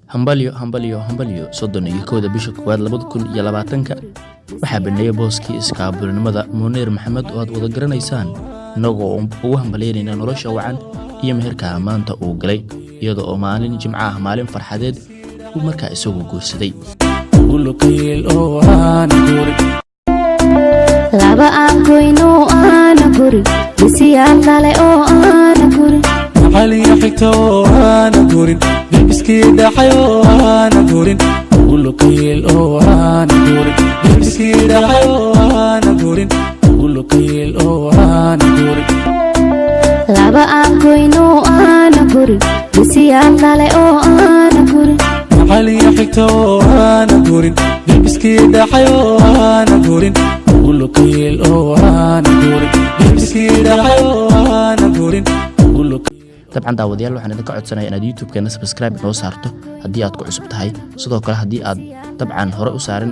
Hambalyo, hambalyo, hambalyo! 31-da bisha koowaad 2020-ka waxaa baneeyay booskii iskaabulinimada Muniir Maxamed oo aad wada garanaysaan, innagoo ugu hambalyaynayna nolosha wacan iyo meherka maanta uu galay, iyada oo maalin jimco ah, maalin farxadeed, uu markaa isagu guursaday. Laba aan goyno aana guri bisiyaal dhale oo aana gurin. Maxaliyo xigta oo aana gurin, bilbiskii dhacay oo aana gurin, ulukayl oo aana gurin, bilbiskii dhacay oo aana gurin, ulukayl oo aana gurin. Laba aan goyno aana guri bisiyaal dhale oo aana gurin. Maxaliyo xigta oo aana gurin, bilbiskii dhacay oo aana gurin, ulukayl oo aana gurin, bilbiskii dhacay oo aana gurin. Dabcan daawadayaal, waxaan idinka codsanaya inaad YouTube-keena subscribe inoo saarto haddii aad ku cusub tahay. Sidoo kale haddii aad dabcan hore u saarin,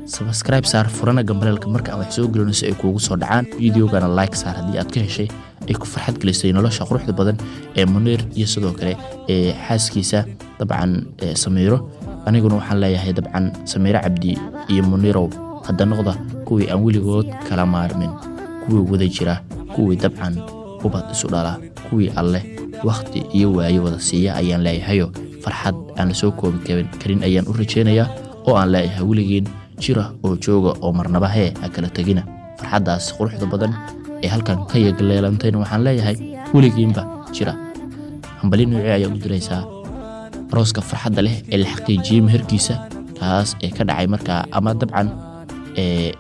subscribe saar, furana gambaleelka marka aan wax soo gelino si ay kuugu soo dhacaan. Videogana like saar haddii aad ka heshay, ay ku farxad gelisay nolosha quruxda badan ee Muniir iyo sidoo kale ee xaaskiisa, dabcan Samiiro. Aniguna waxaan leeyahay, dabcan Samiiro Cabdi iyo Muniirow, hadda noqda kuwii aan weligood kala maarmin, kuwii wada jira, kuwii dabcan ubad isu dhala, kuwii Alleh wakhti iyo waayo wada siiya ayaan leeyahayo. Farxad aan la soo koobi karin ayaan u rajaynayaa oo aan leeyahay weligiin jira oo jooga oo marnaba hee ha kala tegina. Farxaddaas quruxda badan ee halkan ka yagleelantayna waxaan leeyahay weligiinba jira. Hambali noocee ayaad u diraysaa arooska farxadda leh ee la xaqiijiyey meherkiisa, kaas ee ka dhacay markaa ama dabcan ee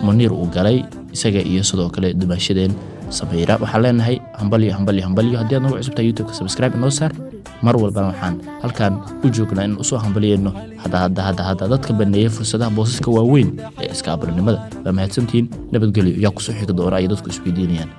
Muniir uu galay isaga iyo sidoo kale dumaashadeen Samiira? Waxaan leenahay hambalyo, hambalyo, hambalyo. Haddii aad nagu cusubtahay YouTube-ka, subscribe inoo saar. Mar walbana waxaan halkan u joognaa inaan usoo hambaliyeyno hadda hadda hadda hadda dadka baneeyay fursadaha boosaska waaweyn ee iskaabulinimada. Waa mahadsantihiin, nabadgelyo. Yaa kusoo xigi doona ay dadku isweydiinayaan.